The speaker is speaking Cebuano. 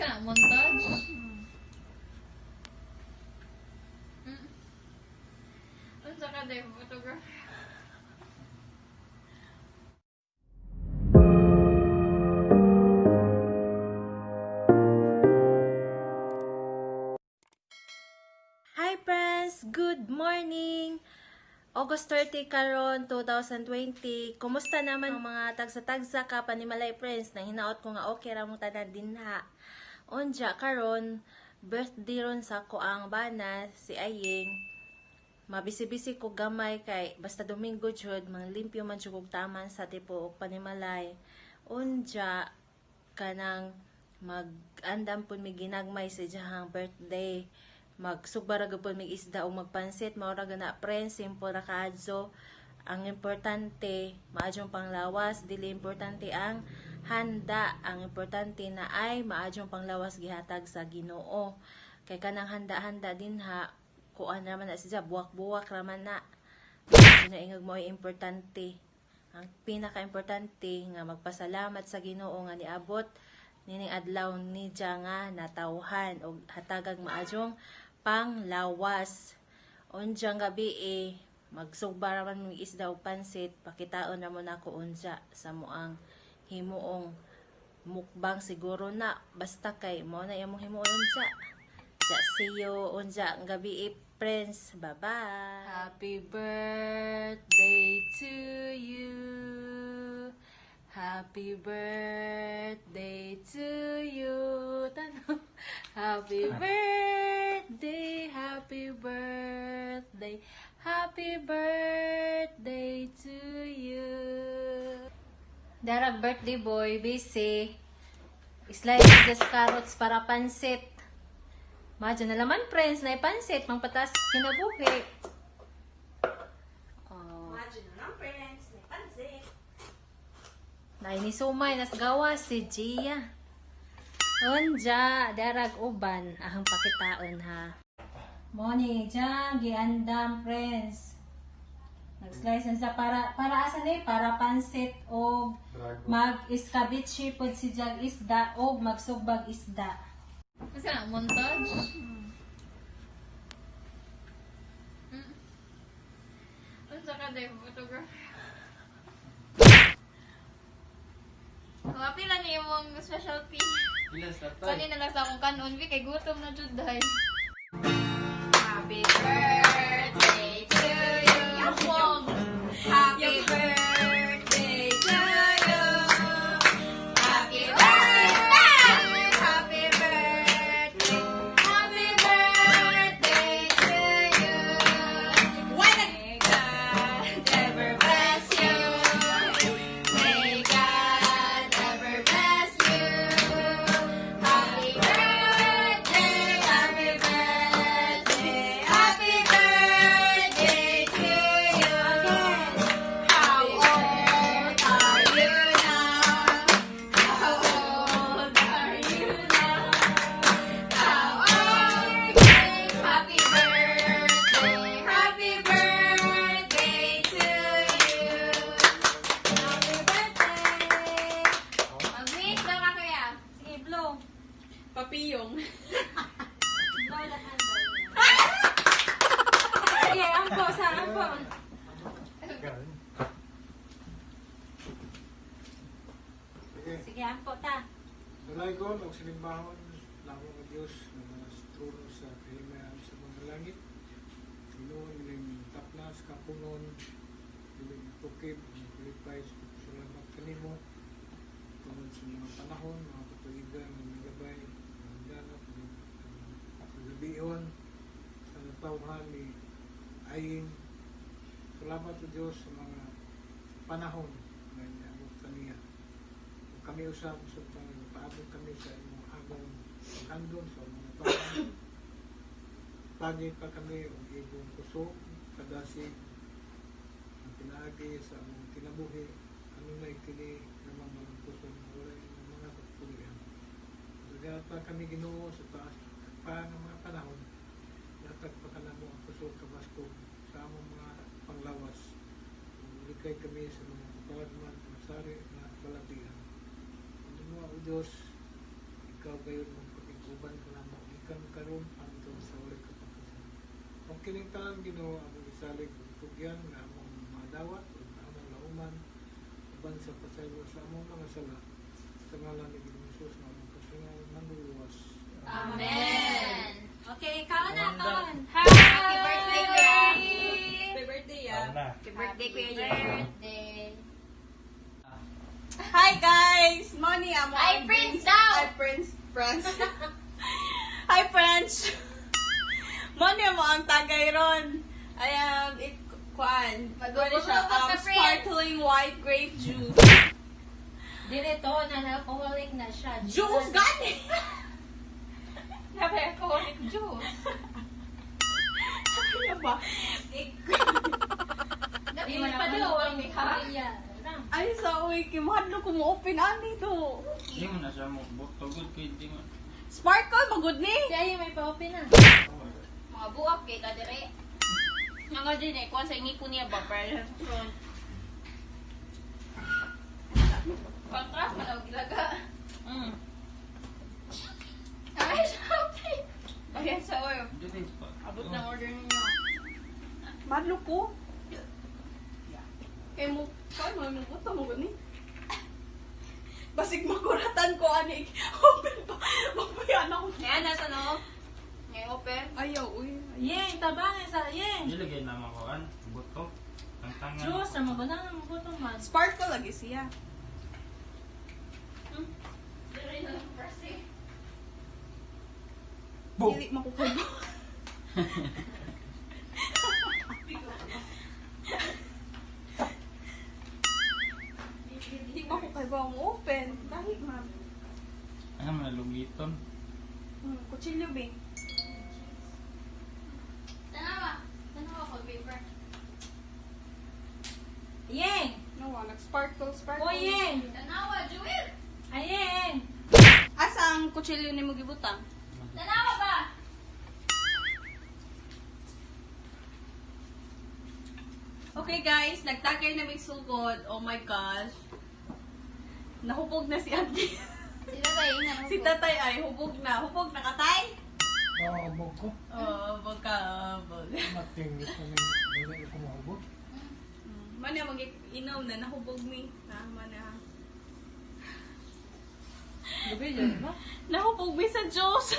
Unsa montage? Unsa ka day photographer? Hi friends! Good morning! August 30 karon 2020. Kumusta naman ang mga tagsa-tagsa ka panimalay, friends? Nang hinaot ko nga okay ra mong tanan dinha. Unja karon birthday ron sa ko ang bana si Aying. Mabisi-bisi ko gamay kay basta Domingo jud manglimpyo man jud kog taman sa tibuok panimalay. Unja kanang mag-andam pud mi ginagmay sa iyahang birthday, magsugba ra gyud pud mig isda o magpansit. Mao ra na, friends, simple ra kaadso. Ang importante maadyong panglawas, dili importante ang handa. Ang importante na ay maadyong panglawas gihatag sa Ginoo, kay kanang handa-handa dinha, kuan ra man na siya, buwak-buwak ra man na. Sinaingag mo ay importante. Ang pinaka-importante nga magpasalamat sa Ginoo nga niabot nining adlaw ni nga natawhan og hatagag maadyong panglawas. Unjang gabi eh, magsugba ra man mig isda og pansit. Pakitaon ra mo nako unja sa moang himuong mukbang siguro na, basta kay mo na imong himuon unja. Ja, see you unja ang gabi eh, friends. Bye bye. Happy birthday to you. Happy birthday to you. Tanong. Happy birthday, happy birthday, happy birthday to you. Darag birthday boy, busy. Slice the carrots para pansit. Madyo na laman, friends, na pansit, mangpatas kinabuhi. Oh. Imagine na lang, friends. May pansit. Nay ni sumay nas gawa si Gia. Unja, darag uban ahang pakitaon ha. Moni, diyan giandam, friends. Nag-slice na sa para asa ni para pansit og mag iskabitsi pod si Jag isda og magsugbag isda. Unsa montage? Unsa ka day photographer? Mga pila ni imong specialty? Ilan sa Kani na lang sa akong kanon bi kay gutom na jud dai. Happy birthday to you. Wong. Happy birthday to you. Happy birthday. Happy birthday. Happy birthday to you. May God ever bless you. May God ever bless you. Happy birthday, happy birthday, happy birthday to you. How old are you now? How old are you now? How old? Happy birthday, happy birthday to you. Happy birthday. Mag-wish daw ka, kuya. Sige, blow. Papiyong. Blow the candle. Sige, ampo sa ampo. Sige. Sige, ampo ta. Dalaygon og sinimbahon lamang ang Dios nga mga trono sa kahimayan sa mga langit. Ginoo, ining tapnas kapunon, ining tukib, ining kulipay sa pagpasalamat kanimo tungod sa mga panahon, mga katuigan nga nagabay, mga ganap, gabion sa natawhan ni Aying. Salamat o Diyos sa mga panahon na niabot kaniya. Ug kami usab sa paabot kami sa imong agong paghandom sa mga tao. Pagi pa kami og imong kusog, kadasig, ang pinaagi sa among kinabuhi, kanunay kini nga mga kusog walay mga pagpulihan. Dagat pa kami, Ginoo, sa taas pa ng mga panahon, yatag pa kanamo ang kusog kabaskog sa among mga panglawas. Ug likay kami sa mga kapalagman, masari na balatian. Ano o Diyos, Ikaw gayon mong pakiguban ka namo gikan karon hangtod sa walay katapusan. Kung kining tanan, Ginoo, among isalig ug tugyan nga among madawat ug among lauman uban sa pasaylo sa among mga sala sa ngalan ni Ginoong Hesus nga among kasingaw manluluwas. Amen. Okay, kaon na, kaon. Happy birthday, Kuya. Happy birthday, ya. Happy birthday, Kuya. Birthday. Hi guys! Money amo. Hi, ang Prince drinks. daw! Hi Prince. Prince. Hi French. Money amo ang tagay ron. I am it kuan. Kuan siya, Magugulong ka, Prince. sparkling white grape juice. Dire to, non-alcoholic na siya. Juice gani. Sabi alcoholic juice. Ano ba? Dapat Di pa daw ang iya. Ay sa uy, kimahadlo ko mo open ani to. Di mo na siya mo tugod kay di mo. Sparkle magud ni. Si Ayi may pa-open na. Mga buwak kay ka dire. Nga din eh, kuan sa ngipon niya ba para sa front. Pangkas man og gilaga. Ay, Shopee. Bayan sa oil. Di din pa. Abot ng order ninyo. Mahadlo ko. Kay mo kuan mo mo buto mo gani. Basig makuratan ko ani open pa. Mabuyan ako. Ayan, nasa no? Ngayon open. Ayaw, uy. Yeng, tabangin sa yeng. Di lagay na makuan buto. Tangtangan. Juice, na mabanang mo ko man. Sparkle lagi siya. Dire na lang press eh. Bo. Dili makukubo. Hindi makukaiba mo open. Dahil ma'am. Ano man lugiton? Kutsilyo be. Tanawa. Tanawa ko paper. Yeng! No, nag-sparkle, sparkle. O yeng! Tanawa, Jewel. Ayeng! Asa ang kutsilyo ni mo gibutang? Tanawa ba? Okay guys, nagtagay na may sugod. Oh my gosh. Nahubog na si Ate. Si Tatay, ingat Si Tatay ay hubog na. Hubog na katay? Maabog ko. Oo, hubog ka, hubog. Mating gusto ni dili ko mahubog. Mana mag inom na nahubog mi. Na mana. Gabi dyan ba? Nahubog mi sa juice.